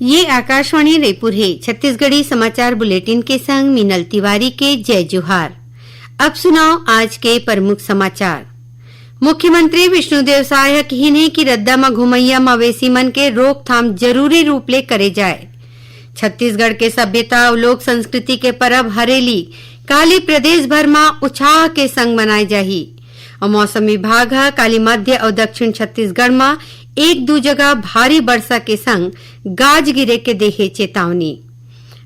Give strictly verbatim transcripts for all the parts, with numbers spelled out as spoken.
ये आकाशवाणी रायपुर हे। छत्तीसगढ़ी समाचार बुलेटिन के संग मीनल तिवारी के जय जोहार। अब सुनव आज के प्रमुख समाचार। मुख्यमंत्री विष्णुदेव साय ह किहिन हे कि रद्दा म घुमइया मवेशी मन के रोकथाम जरूरी रूप ले करे जाए। छत्तीसगढ़ के सभ्यता अउ लोक संस्कृति के परब हरेली काली प्रदेश भर म उछाह के संग मनाए जाही। अउ मौसम विभाग ह काली मध्य अउ दक्षिण छत्तीसगढ़ म एक दू जगह भारी बरसा के संग गाज गिरे के देहे चेतावनी।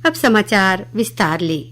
अब समाचार विस्तार ले।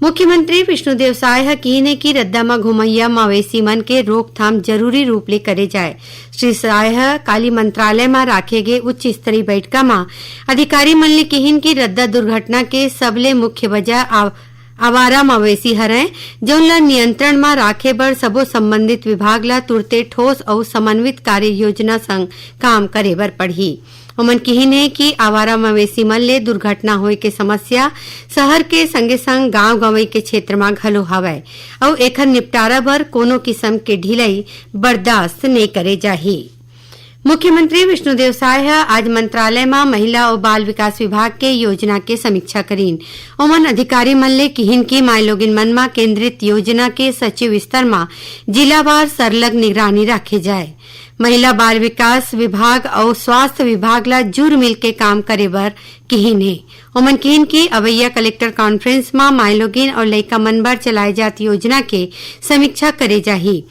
मुख्यमंत्री विष्णुदेव साय ह किहिन हे कि रद्दा म घुमइया मवेशी मन के रोकथाम जरूरी रूप ले करे जाए। श्री साय ह काली मंत्रालय म राखे गे उच्च स्तरीय बैठका म अधिकारी मन ले किहिन कि रद्दा दुर्घटना के सबले मुख्य वजह आव-, आवारा मवेशी हरय, जउन ल नियंत्रण म राखे बर सबो संबंधित विभाग ल तुरते ठोस अउ समन्वित कार्य योजना संग काम करे बर पड़ही। ओमन किहिन हे कि आवारा मवेशी मन ले दुर्घटना होए के समस्या शहर के संगे संग गांव गंवई के क्षेत्र म घलो हवय, अउ एखर निपटारा बर कोनो किसम के ढिलई बर्दाश्त नइ करे जाही। मुख्यमंत्री विष्णुदेव साय ह आज मंत्रालय म महिला अउ बाल विकास विभाग के योजना के समीक्षा करीन। ओमन अधिकारी मन ले किहिन कि माईलोगिन मन म केंद्रित योजना के सचिव स्तर म जिलावार सरलग निगरानी राखे जाए। महिला बाल विकास विभाग अउ स्वास्थ्य विभाग ला जुर मिल के काम करे बर किहिन हे। ओमन किहिन कि अवइया कलेक्टर कॉन्फ्रेंस म माईलोगिन अउ लइका मन बर चलाए जात योजना के समीक्षा करे जाही।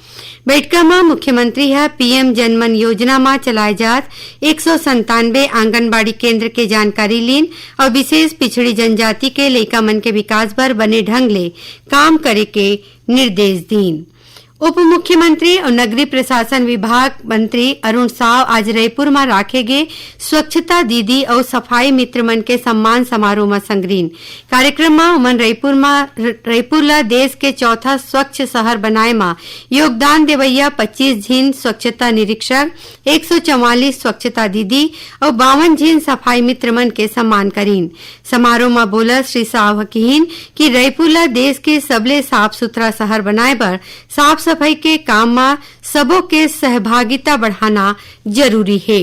बैठका म मुख्यमंत्री ह पीएम जनमन योजना म चलाए जात एक सौ संतानवे आंगनबाड़ी केंद्र के जानकारी लीन अउ विशेष पिछड़ी जनजाति के लइका मन के विकास बर बने ढंग ले काम करे के निर्देश दीन। उप मुख्यमंत्री अउ नगरीय प्रशासन विभाग मंत्री अरुण साव आज रईपुर म राखे गे स्वच्छता दीदी अउ सफाई मित्र मन के सम्मान समारोह म संगरीन। कार्यक्रम म ओमन रईपुर म, रईपुर ल देश के चौथा स्वच्छ शहर बनाए म योगदान देवइया पच्चीस झिन स्वच्छता निरीक्षक, एक सौ चवालीस स्वच्छता दीदी अउ बावन झिन सफाई मित्र मन के सम्मान करीन। समारोह म बोलत श्री साव ह किहिन कि रईपुर ल देश के सबले साफ सुथरा शहर बनाए बर साफ सफाई के काम म सबो के सहभागिता बढ़ाना जरूरी हे।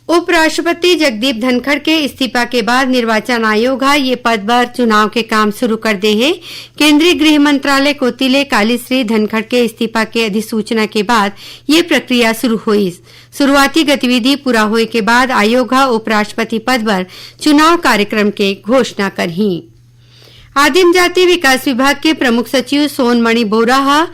उपराष्ट्रपति जगदीप धनखड़ के इस्तीफा के बाद निर्वाचन आयोग ह ये पद बर चुनाव के काम शुरू कर दे हे। केंद्रीय गृह मंत्रालय कोति ले काली श्री धनखड़ के इस्तीफा के अधिसूचना के बाद ये प्रक्रिया शुरू होइस। शुरुआती गतिविधि पूरा होए के बाद आयोग ह उपराष्ट्रपति पद बर चुनाव कार्यक्रम के घोषणा करही। आदिम जाति विकास विभाग के प्रमुख सचिव सोनमणि बोरा ह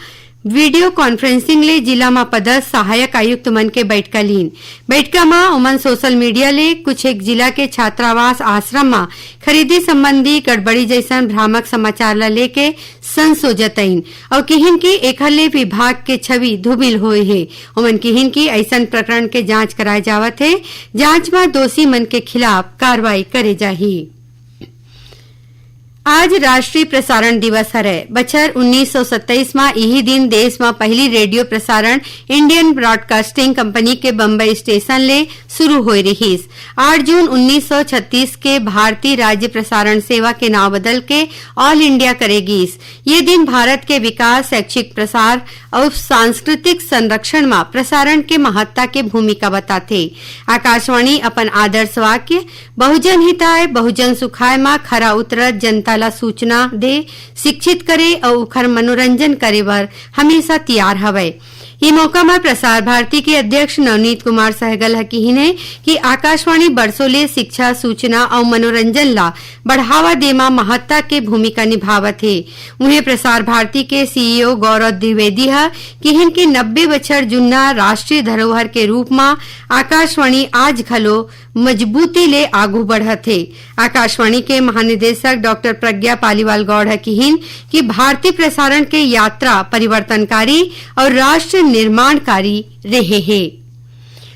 वीडियो कॉन्फ्रेंसिंग ले जिला म पदस्थ सहायक आयुक्त मन के बैठका लीन। बैठका म ओमन सोशल मीडिया ले कुछ एक जिला के छात्रावास आश्रम म खरीदी संबंधी गड़बड़ी जैसन भ्रामक समाचार ल लेके संसो जतइन अउ किहिन कि एखर ले विभाग के छवि धूमिल होए हे। ओमन किहिन कि अइसन प्रकरण के जांच कराए जावत हे, जांच म दोषी मन के खिलाफ कार्रवाई करे जाही। आज राष्ट्रीय प्रसारण दिवस हरय। बछर उन्नीस सौ सत्ताईस म इही दिन देश म पहिली रेडियो प्रसारण इंडियन ब्रॉडकास्टिंग कंपनी के बम्बई स्टेशन ले शुरू होए रिहिस। आठ जून उन्नीस सौ छत्तीस के भारतीय राज्य प्रसारण सेवा के नाव बदल के ऑल इंडिया करे गीस। ये दिन भारत के विकास, शैक्षिक प्रसार अउ सांस्कृतिक संरक्षण म प्रसारण के महत्ता के भूमिका बताथे। आकाशवाणी अपन आदर्श वाक्य बहुजन हिताय, बहुजन सुखाय म खरा उतरत जनता ला सूचना दे, शिक्षित करे अउ उखर मनोरंजन करे बर हमेशा तियार हवय। ये मौका म प्रसार भारती के अध्यक्ष नवनीत कुमार सहगल ह किहिन हे कि आकाशवाणी बरसों ले शिक्षा, सूचना अउ मनोरंजन ला बढ़ावा दे म महत्ता के भूमिका निभावत हे। उहें, प्रसार भारती के सीईओ गौरव द्विवेदी ह किहिन कि नब्बे बछर जुन्ना राष्ट्रीय धरोहर के रूप म आकाशवाणी आज घलो मजबूती ले आगू बढ़त हे। आकाशवाणी के महानिदेशक डॉक्टर प्रज्ञा पालीवाल गौड़ ह किहिन कि भारतीय प्रसारण के यात्रा परिवर्तनकारी अउ राष्ट्र निर्माणकारी रेहे हे।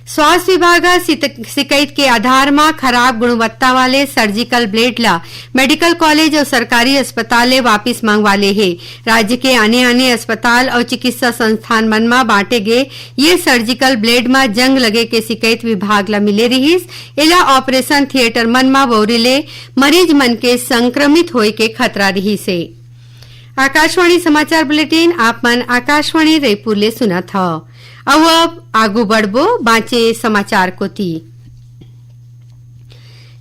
स्वास्थ्य विभाग ह सित-, शिकायत के आधार म खराब गुणवत्ता वाले सर्जिकल ब्लेड ल मेडिकल कॉलेज अउ सरकारी अस्पताल ले वापिस मंगवा ले हे। राज्य के आने-आने अस्पताल अउ चिकित्सा संस्थान मन म बांटे गे ये सर्जिकल ब्लेड म जंग लगे के शिकायत विभाग ल मिले रिहिस। एला ऑपरेशन थिएटर मन म बउरे ले मरीज मन के संक्रमित होए के खतरा रिहिस हे। आकाशवाणी समाचार बुलेटिन आप मन आकाशवाणी रायपुर ले सुनत हव। अउ अब आगू बढ़बो बांचे समाचार कोति।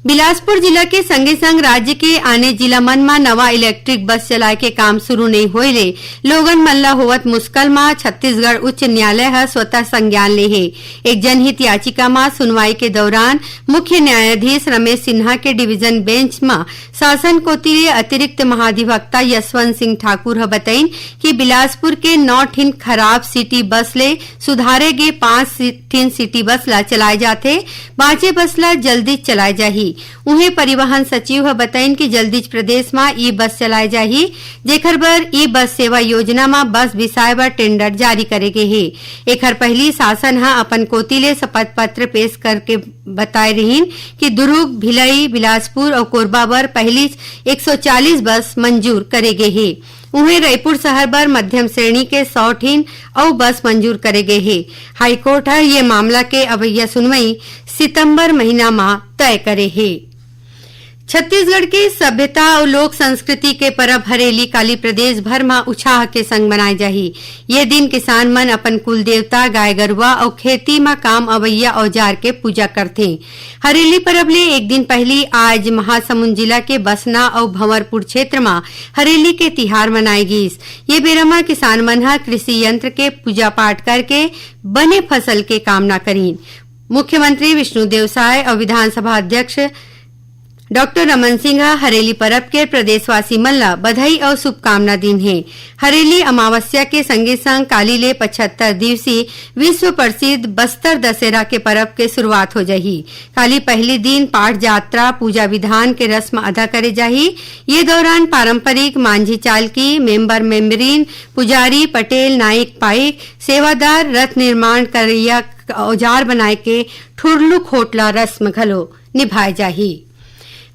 बिलासपुर जिला के संगे संग राज्य के आने जिला मन म नवा इलेक्ट्रिक बस चलाए के काम शुरू नइ होए ले लोगन मन ल होवत मुश्किल म छत्तीसगढ़ उच्च न्यायालय ह स्वतः संज्ञान ले हे। एक जनहित याचिका म सुनवाई के दौरान मुख्य न्यायाधीश रमेश सिन्हा के डिवीजन बेंच म शासन कोति ले अतिरिक्त महाधिवक्ता यशवंत सिंह ठाकुर ह बतइन कि बिलासपुर के नौ ठिन खराब सिटी बस ले सुधारे गे पांच सि-, ठिन सिटी बस ला चलाए जाथे। बांचे बस ला जल्दी चलाए जाही। उहें, परिवहन सचिव ह बतइन कि जल्दीच प्रदेश म ई बस चलाए जाही, जेखर बर ई बस सेवा योजना म बस बिसाए बर टेंडर जारी करे गे हे। एखर पहिली शासन ह अपन कोति ले शपथ पत्र पेश करके बताए रिहिन कि दुरूग, भिलई, बिलासपुर अउ कोरबा बर पहिलीच एक सौ चालीस बस मंजूर करे गे हे। उहें, रईपुर शहर बर मध्यम श्रेणी के सौ ठिन अउ बस मंजूर करे गे हे। हाईकोर्ट ह ये मामला के अवइया सुनवाई सितंबर महीना म तय करे हे। छत्तीसगढ़ के सभ्यता अउ लोक संस्कृति के परब हरेली काली प्रदेश भर म उछाह के संग मनाए जाही। ये दिन किसान मन अपन कुल देवता, गाय गरुवा अउ खेती म काम अवइया औजार के पूजा करथे। हरेली परब ले एक दिन पहिली आज महासमुंद जिला के बसना अउ भंवरपुर क्षेत्र म हरेली के तिहार मनाए गीस। ये बेरा म किसान मन ह कृषि यंत्र के पूजा पाठ करके बने फसल के कामना करीन। मुख्यमंत्री विष्णुदेव साय अउ विधानसभा अध्यक्ष डॉक्टर रमन सिंह ह हरेली परब के प्रदेशवासी मन ल बधाई अउ शुभकामना दीन हे। हरेली अमावस्या के संगे संग काली ले पचहत्तर दिवसीय विश्व प्रसिद्ध बस्तर दशहरा के परब के शुरुआत हो जाही। काली पहली दिन पाठ जात्रा, पूजा विधान के रस्म अदा करे जाही। ये दौरान पारंपरिक मांझी चालकी, मेंबर मेंबरीन, पुजारी, पटेल, नाइक, पाइक, सेवादार, रथ निर्माण करइया औजार बनाए के ठुरलू खोटला रस्म घलो निभाए जाही।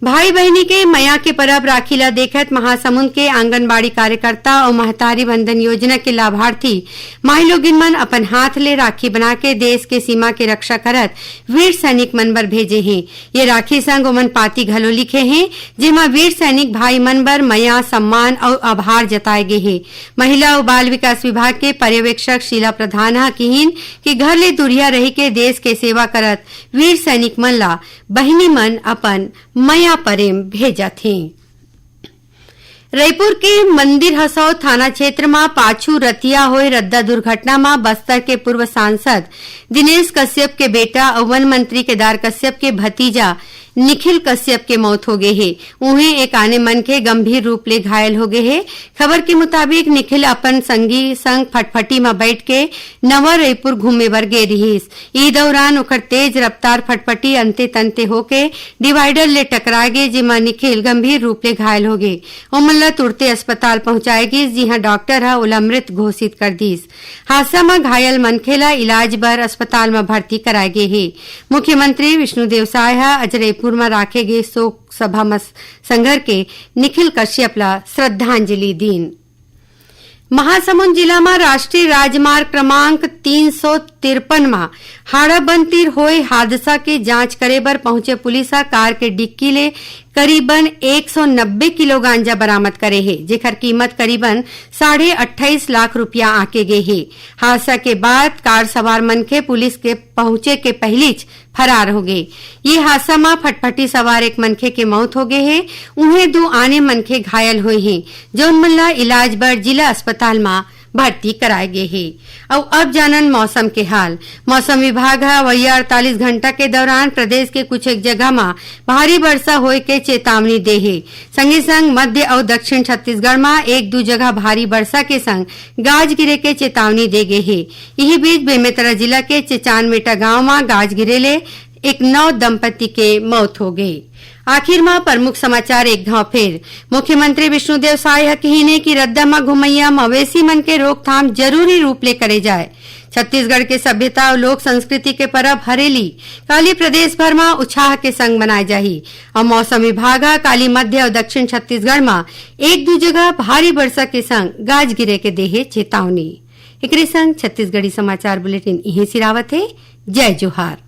भाई बहिनी के मया के परब राखी ला देखत महासमुंद के आंगनबाड़ी कार्यकर्ता अउ महतारी वंदन योजना के लाभार्थी माईलोगिन मन अपन हाथ ले राखी बना के देश के सीमा के रक्षा करत वीर सैनिक मन बर भेजे हें। ये राखी संग ओमन पाती घलो लिखे हें, जेमा वीर सैनिक भाई मन बर मया, सम्मान अउ आभार जताए गे हे। महिला अउ बाल विकास विभाग के पर्यवेक्षक शीला प्रधान ह किहिन कि घर ले दूरिहा रहि के देश के सेवा करत वीर सैनिक मन ला बहिनी मन अपन मया परेम भेजत हें। रईपुर के मंदिर हसौद थाना क्षेत्र म पाछू रतिया होए रद्दा दुर्घटना म बस्तर के पूर्व सांसद दिनेश कश्यप के बेटा अउ वन मंत्री केदार कश्यप के भतीजा निखिल कश्यप के मौत हो गे हे। उहें, एक आने मनखे गंभीर रूप ले घायल हो गे हे। खबर के मुताबिक, निखिल अपन संगी संग फटफटी म बैठ के नवा रईपुर घूमे बर गे रिहिस। ई दौरान ओकर तेज रफ्तार फटफटी अंते तंते होके डिवाइडर ले टकरा गे, जेमा निखिल गंभीर रूप ले घायल हो गे। ओमन ला तुरते अस्पताल पहुंचाए गिस, जिहां डॉक्टर ह ओला मृत घोषित कर दिस। हादसा म घायल मनखे ला इलाज बर अस्पताल म भर्ती कराए गे हे। मुख्यमंत्री विष्णुदेव साय ह अजरईपुर म राखे गे शोक सभा म संघर के निखिल कश्यप ला श्रद्धांजलि दीन। महासमुंद जिला म राष्ट्रीय राजमार्ग क्रमांक तीन सौ तिरपन म हाड़ाबंद तीर होए हादसा के जांच करे बर पहुंचे पुलिस ह कार के डिक्की ले करीबन एक सौ नब्बे किलो गांजा बरामद करे हे, जेकर कीमत करीबन साढ़े अट्ठाईस लाख रुपया आंके गे हे। हादसा के बाद कार सवार मनखे पुलिस के पहुंचे के पहिलीच फरार हो गे। ये हादसा म फटफटी सवार एक मनखे के मौत हो गे हे, उहें दू आने मनखे घायल होए हें, जउन मन ला इलाज बर जिला अस्पताल म भर्ती कराए गे हे। अउ अब जानन मौसम के हाल। मौसम विभाग ह अवइया अड़तालीस घंटा के दौरान प्रदेश के कुछ एक जगह म भारी वर्षा होए के चेतावनी दे हे। संगे संग मध्य अउ दक्षिण छत्तीसगढ़ म एक दू जगह भारी वर्षा के संग गाज गिरे के चेतावनी दे गे हे। इही बीच, बेमेतरा जिला के चेचानमेटा गांव म गाज गिरे ले एक नौ दंपति के मौत हो गे। आखिर म प्रमुख समाचार एक घाव फेर। मुख्यमंत्री विष्णुदेव साय ह किहिन हे कि रद्दा म घुमइया मवेशी मन के रोकथाम जरूरी रूप ले करे जाए। छत्तीसगढ़ के सभ्यता अउ लोक संस्कृति के परब हरेली काली प्रदेश भर म उछाह के संग मनाए जाही। अउ मौसम विभाग ह काली मध्य अउ दक्षिण छत्तीसगढ़ म एक दू जगह भारी वर्षा के संग गाज गिरे के दे हे चेतावनी। एकरे संग छत्तीसगढ़ी समाचार बुलेटिन इहें सिरावत हे। जय जोहार।